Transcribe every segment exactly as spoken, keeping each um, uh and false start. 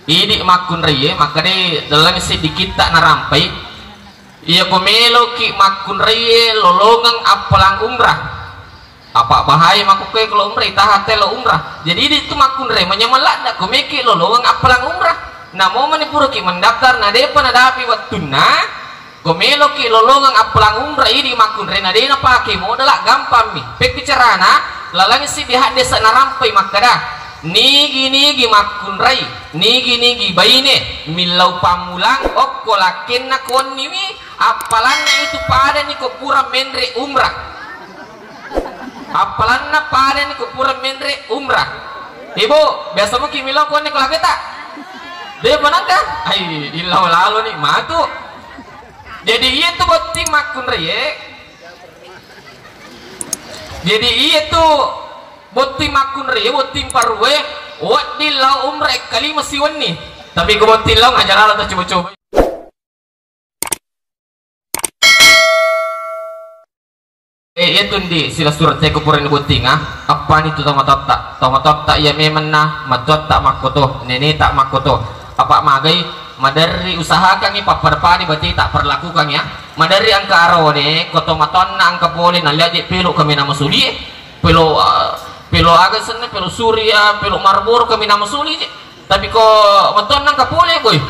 Idi makkunraie, makkedai dalam seddikitta narampai, iya ko meloki makkunraie lolongeng appalang umrah. Apa bahaya makkukkoe ko lo umrah, itaha telo umrah. Jadi idi tu makkunrai manyameng ladda ko meki lolongeng appalang umrah. Namo mani puraki mendaftar na depa nadapi wettunna, ko meloki lolongeng appalang umrah idi makkunrai na de napake modala gampammi. Pekki carana, lalang siddi haddesa narampai makkeda, nigi-nigi makkunrai, nigi-nigi baine millau pammulang okko lakkenna konniwi, appalanna itu padani ko pura menre umrah. Appalanna padani ko pura menre umrah. Ibu, biasa muki milo kone ko lageta? De panangka? Ai, illau lalo ni matu. Jadi iya tu botting makkunraie. Jadi iya tu botting makkunraie, botting parue, wedding lao umrah kalima siwenni. Tapi ko botting lao ngajarala ta coba-coba. Eh, iya tundi sila surat teko pura ni botting, ah. Appani tu tomatotta? Tomatotta iya memang na matotta makkoto, neneta makkoto. Apa magai maderri usahakangi pappada-pada berarti tak perlakukan ya. Maderri angka arone, ko tomatonna angka pole na liaje pelo kami nama suli, eh. Pelo, ah, pelo aga senna, pelo surya, pelo marboro kami nama suli je. Tapi ko matonna angka pole, boy.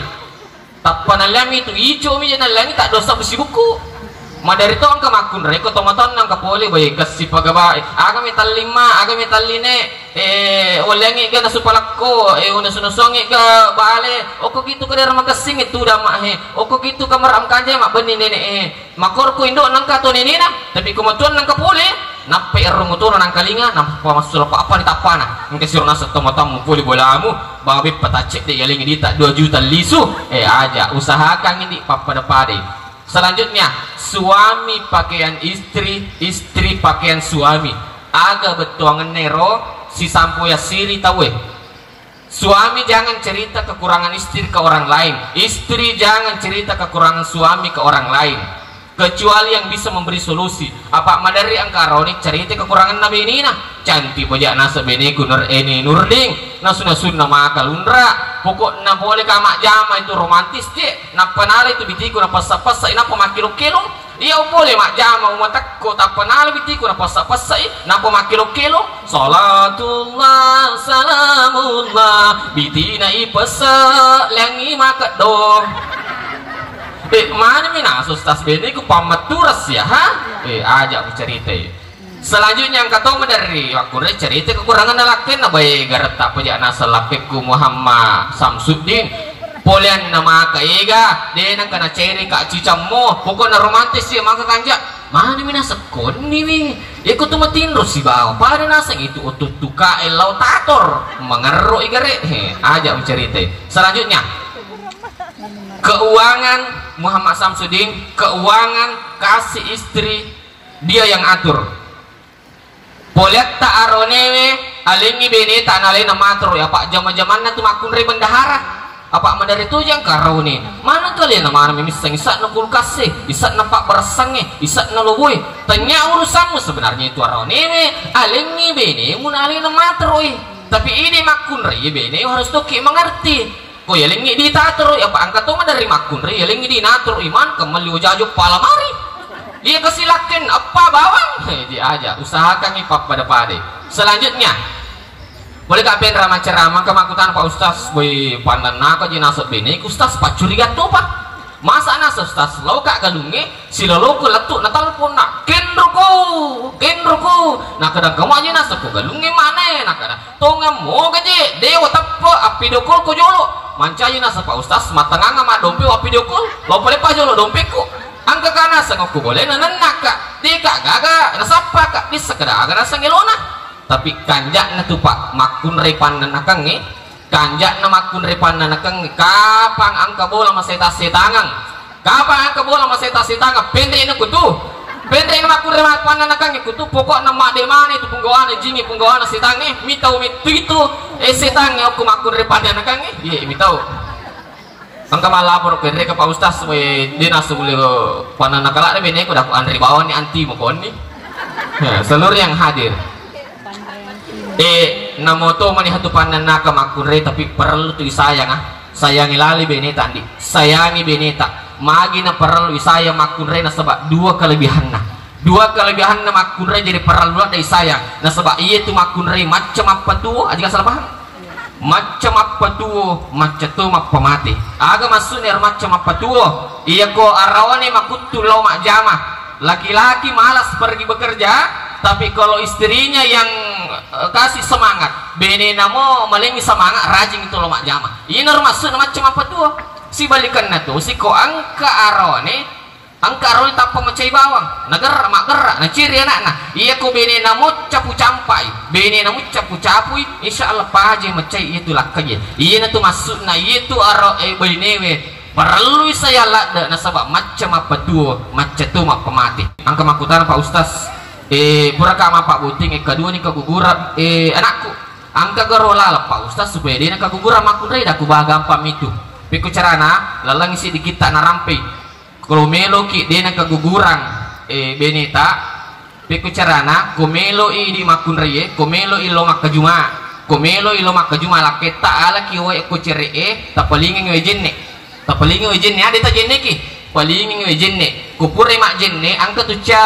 Tappa nalliami tu ico mi je nalliami tak dosa besi buku. Madari to angka makkunrai ko to matonna angka pole, boy, kassi pagabai. Aga mi tallimma, aga mi talline, eh, walliangi ga nasu palakko, eh, unasu-nasuangi ga bale. Oko gitu ka daerah makessing itu dama he. Oko gitu ka maram kanje mak benni nenek eh. Makkoro ko indo nangka to nenena, tapi ko matuang nangka pole, nappa erro motoro nangkalinga, nappa massulo apa-apa ni tappana. Engka siro naseng to matamu pole bolamu, babe patacce de yaling dita dua juta lisu. Eh, aja, usahakan ini pappada-padai. Selanjutnya, suami pakaian istri, istri pakaian suami. Aga bettuangenna ero sisampo yassiri tauwe. Suami jangan cerita kekurangan istri ke orang lain. Istri jangan cerita kekurangan suami ke orang lain. Kecuali yang bisa memberi solusi. Apa maderri angka aroni cerita kekurangan na benina. Cantik pojak naseng beneku Nur Eni Nurding. Nasu-nasunna maka lunra. Pokokna boleh ka majjama itu romantis je. Nappa nala itu bitiku napassa-passa, nappa makkelo-kelo. Iya pole majjama umatekko, tappa nala bitiku napassa-passai, nappa makkelo-kelo. Salatullah, salamullah, bitina ipesse, lengi makeddo. Eh, mana mi nasu tas beneku pammatturas ya, ha? Eh, aja ku cerita. Selanjutnya engka to maderri wakkunre cerita kekurangan lakkenna, bae garetta pojak naseng lakkekku Muhammad Samsuddin. Poleanna maka ega, de nengka naceri ka cicammo, pokokna romantis ya maka kanja. Mana mi nasekkonni mi? Iko tu matinro sibawa, pada naseng itu ututtuka ellau tator, mengerro igare. He, aja mencerita. Selanjutnya, keuangan Muhammad Samsudin, keuangan kasih istri dia yang atur. Poletta aronewe, alengngi beneta nalena matoro, apa jama-jamanna tu makkunrai bendahara. Apa madare tojang karone. Mana kalena mana misseng isakna kulkasse, isakna pabbarassangnge, isakna loboe. Tanya urusanmu sebenarnya itu aronewe, alengngi benemu nalena matoroi. Tapi ini makkunrai bene harus toki mengerti. Ko yalengngi di tatoroi, apa angka to madare makkunrai yalengngi di natoroi man kemelli wajajo palamari. Iya kasilakken apa bawang? He, diaja usahakangngi pappada-padai. Selanjutnya, boleh ka penra macerama ke makutana Pak Ustaz, boy pandanna ko jinaseng bene ku Ustaz paccuriga topa. Masa naseng Ustaz lo ka galungnge siloloko lettu na telepon na kenroko, kenroko. Nah kadang kamu aja naseng ko galungnge mana ya? Nah kadang Tongeng moga je, dewa teppe appidio call ko jolo. Mancaji naseng Pak Ustaz, matenganga maddompe appidio call. Lo pale pa jolo dompekku. Angka ka naseng okko bole na nennaka. Deka gaga nasappa ka, bisa kada aga naseng elona. Tapi kanjakna tu Pak makkunrai pannanakangnge. Kanjakna makkunrai pannanakangnge. Kapang angka bola maseta-setangang. Kapang angka bola maseta-setanga, penre'na kutu. Penre'na makkunrai ma-, pannanakangnge kutu, pokokna madde maneng tu punggawana jingnge, punggawana setangnge, mitau mettu itu, eh, setangnge okko makkunrai pannanakangnge, iye mitau. Engka malapor penre ke Pak Ustaz, we, de nasu mulle pannanakala de beneku, daku anre bawang ni antimu konni. Ya, seluruh yang hadir. Eh, namo to mani hatu pannanaka makkunrai, tapi perlu tu disayang, ah. Sayangi lali beneta, Andi. Sayangi beneta. Magi naparellui sayang makkunrai nasaba dua kelebihanna. Dua kelebihanna makkunrai jadi parellu ladde sayang. Nasaba iyatu makkunrai macca mappatuo, aja salah paham. Macca mappatuo, macca to mappamate. Aga maksudna ero macca mappatuo? Iyako arawane makuttu lao majjama. Laki-laki malas pergi bekerja, tapi kalau istrinya yang, eh, kasih semangat, benena mo malengi semangat, rajin itu lao majjama. Iyana ro maksudna macca mappatuo. Sibalikanna tu, siko engka arawane, engka arawane tappa macai bawang, nagerra, maggerra, naciri anakna. Iyako benena mo capu campai, benena mo capu capui, insya Allah paja macai iyatu lakkaie. Iyana tu maksudna, iyatu aro, eh, benewe. Parellui sayang ladde nasaba macca mappatuo, macca to mappamate. Engka makkutana, Pak Ustaz, eh, puraka mappabotting, eh, kedua ni keguguran, eh, anakku. Engka garo laleng, Pak Ustaz, supaya dena keguguran makkunrai, dah kubaga gampang mitu. Pekko carana, lalengi sidikitta narampei. Kalau meloki dena keguguran, eh, beneta, Pekko carana, ko melo idi makkunraie, ko melo ilo makkajuma, ko melo ilo makkajuma lakketta alaki wae ko cere'e, tapalingengi wae jenne. Tapalingengi wae jenne, ade ta jenneki? Palingengi wae jenne. Ko purai majjenne, engka tu ca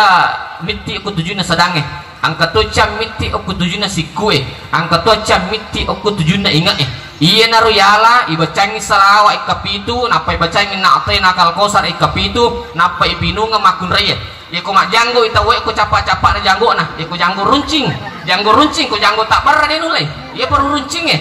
mitti ko tujunna sadangnge. Engka to ca mitti ko tujunna sikkue. Engka to ca mitti ko tujunna inge'e. Iyanaro yala ibacangi salawa ekka pitu, nappa ibacangi na'tai nakal kosar ekka pitu, nappa ipinungeng makkunraie. Iyako majjanggo i tauwe ko cappa-cappana janggona, iyako janggo runcing, janggo runcing, ko janggo tabbarra de nulai. Iya paru runcingnge.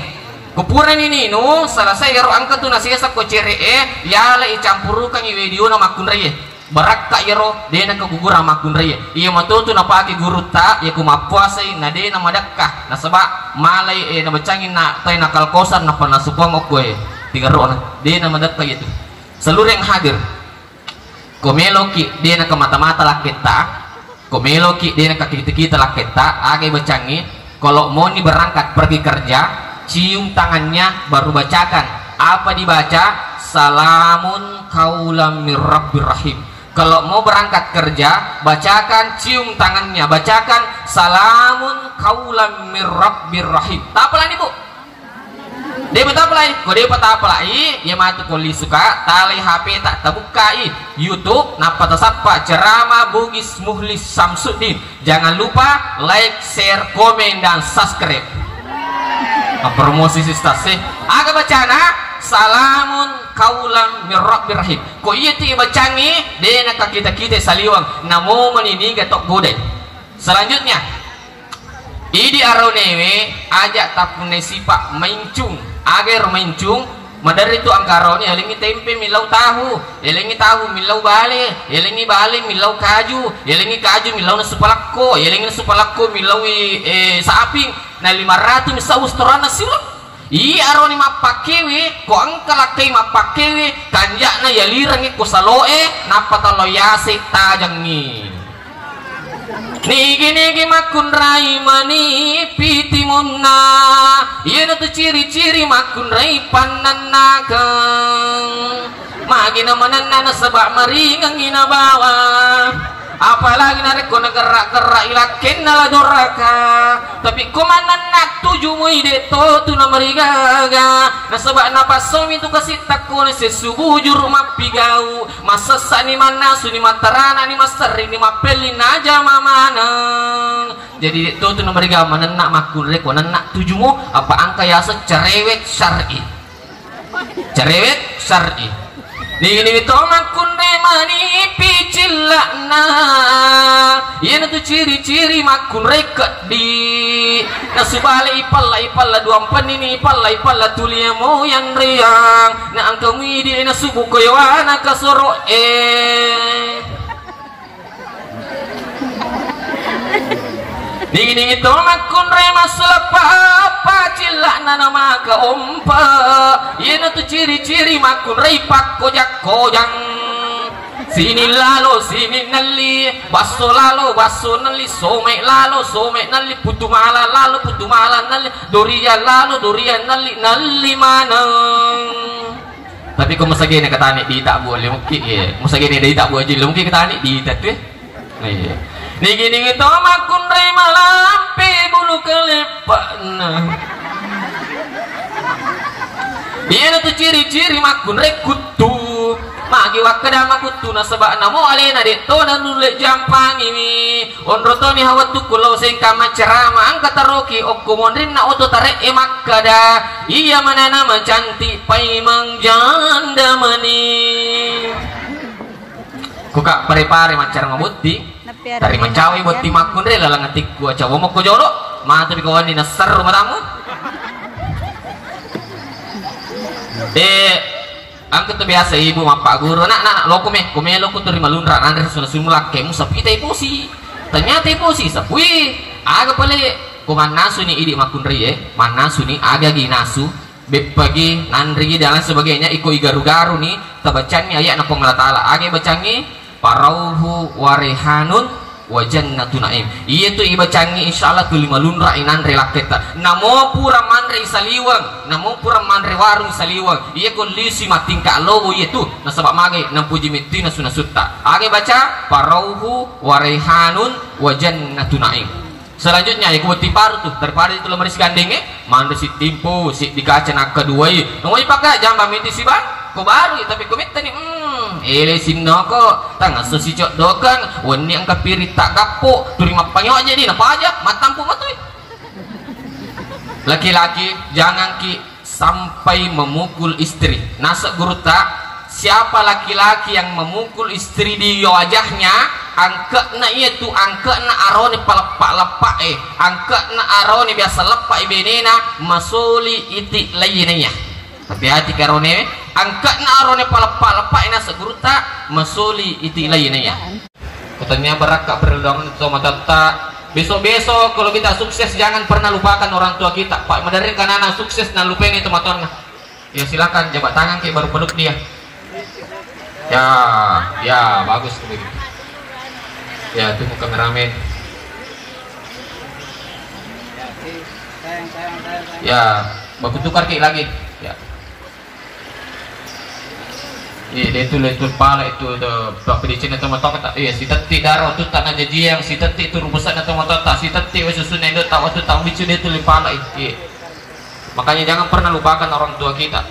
Ko purani ninu, selesai iyaro engka tu nasesa ko cere'e, yala icampurukangi wae diona makkunraie. Barakka iyaro, dena keguguran makkunraie. Iya matotu napake gurutta, iyako mappuasai na dena madakka, nasaba malai, eh, nabacangi na'tai nakal kosar nappa nasupuang okkoe tigerona. Dena madakka iyatu. Seluruh yang hadir. Ko meloki dena kemata-mata lakketta, ko meloki dena kakita-kita lakketta, aga ibacangi, kalau mau ni berangkat pergi kerja, cium tangannya, baru bacakan. Apa dibaca? Salamun qaulam mir rabbir rahim. Kalau mau berangkat kerja, bacakan, cium tangannya, bacakan, salamun qaulam mir rabbir rahim. Tapalani, Bu. Depa tapalai, ko depa tapalai, iya matu ko lisuka, talai H P ta, tabukkai YouTube, nappa tasappa ceramah Bugis Muhlis Samsuddin. Jangan lupa like, share, komen, dan subscribe. Ah, promosi sistas, eh. Aga bacana? Salamun qaulam mir rabbir rahim. Ko iya ti bacangi, dena kakita-kita saliwang, namo mani niga to godai. Selanjutnya, Idi aronewe, aja tapunnai sipa maincung. Aga ero maincung? Maderri tu engka arone, yalengngi tempe millau tahu, yalengngi tahu millau bale, yalengngi bale millau kaju, yalengngi kaju millau nasu palakko, yalengngi nasu palakko millaui, eh, saping, na lima ratu misa ustoranna siuleng. Iya aroni mappakkewe, ko engka lakkai mappakkewe, kanja'na yalirengngi ko saloe, nappa tallo yase tajengngi. Nigi-nigi makkunrai manipi timunna, iyanatu ciri-ciri makkunrai pannennakeng. Magi namanenna nasaba maringengngi nabawa. Apalagi narekko nagerra-gerra i lakkenna la doraka. Tapi ko manenna tuju mui de to tu namarigaga. Nasaba napassomi tu kasi takkone sessu bujuru mappigau. Massessani mannasuni mattaranani masserrini mappelli najama maneng. Jadi de to tu namarigaga manenna makkunrai ko nenna tujumu apa angka yaseng cerewet syar'i. Cerewet syar'i. Nigi-nigi to makkunrai manipi cilla'na. Iyanatu ciri-ciri makkunrai keddi. Nasubale ipalla-ipalla duampennini ipalla-ipalla tuliamo yanreang. Na engka muidi nasubu koyowana kasoro'e. Nigi-nigi to makkunrai massuleppa pacilla'na namaka ompa. Iyanatu ciri-ciri makkunrai pakkoja-kojang. Sini lalo, sini nelli, basso lalo, basso nelli, some lalo, some nelli, putu mala lalo, putu mala nelli, dorian lalo, dorian nelli, nelli maneng. Tapi ko musagene katani dita bualle mukki, eh, musagene dita bualle mukki katani dita tu, eh. Iya. Nigi-nigi to makkunrai malampe bulu kaleppa'na. Iyana tu ciri-ciri makkunrai kuttu. Magi wakkeda makuttu nasaba namo alena de to nanulle jampangiwi. Onro toni hawattu kulo sengka maccerama angka taroki okko monrinna oto tare'e makkada. Iya manana macantik paimeng janda mani. Kuka pare-pare maccara mabotti. Tari macawi botti makkunrai laleng atikku acawa mokko jolo. Matu dikawani nasserru matamu. Eh, angka tu biasa ibu mappagguru, "Nak, nak, nak, loko me, ko melo ko turi malunra nanre suna-suna lakkemu sapi tai posi." Ternyata posi sapui. Aga pale ko mannasuni idi makkunrai e, mannasuni aga gi nasu. Beppagi, nanrigi, dan lain sebagainya, iko igaru-garuni, tabacanni ayatna Puang Allah Ta'ala. Aga ibacangi? Parauhu warehanun wajannatu naim. Iya tu ibacangi, insya Allah tuli malunra inanre lakketta. Namo pura manre isaliweng, namo pura manre warung isaliweng. Iya ko lisi matingka lobo iya tu. Nasaba magai nampuji mettui nasu-nasutta. Aga ibaca? Parauhu warehanun wajannatu naim. Selanjutnya, iko botting baru tu, daripada itu lemari sigandeng e, manre sittimpo, siddi kaca nakkaduai. Nomoi paka jamba miti sibang, ko baru, tapi ko mettani, hmm, ele sinnoko, tangasso sicoddokeng, wenni engka piring tak gappo, turi mappanyo jadi napaja, mattampu matui. Laki-laki, jangan ki sampai memukul istri. Nasa gurutta, siapa laki-laki yang memukul istri di wajahnya, angke'na iya tu, angke'na arone paleppa-leppa e, angke'na arone biasa leppa e benena, masoli iti lainnya. Tapi hati karone, angke'na arone paleppa-leppa e nasa gurutta, masoli iti lainnya. Kutanya barakka perlu dong to matatta. Besok-besok kalau kita sukses jangan pernah lupakan orang tua kita. Pak, madereng kanana sukses na lupaini to matonna. Ya silakan jabat tangan ke baru peluk dia. Ya, ya bagus begitu. Ya tunggu kameramen. Ya, baku tukar ke lagi. Ya. Iya, de tu letu pala itu de pappedicina to matoka ta. Iya, sitetti daro tu tana jajiang, sitetti tu rubusanna to matota, sitetti we susunna indo ta watu ta micu de tu le pala. Iya. Makanya jangan pernah lupakan orang tua kita.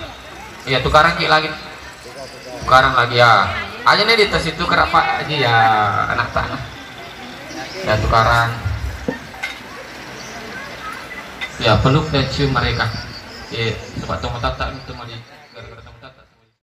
Iya, tukarang ki lagi. Tukarang lagi ya. Aja nih di tas itu kerapa aja ya anak tanah. Ya tukarang. Ya peluk dan cium mereka. Iya, sebab to matata itu mau di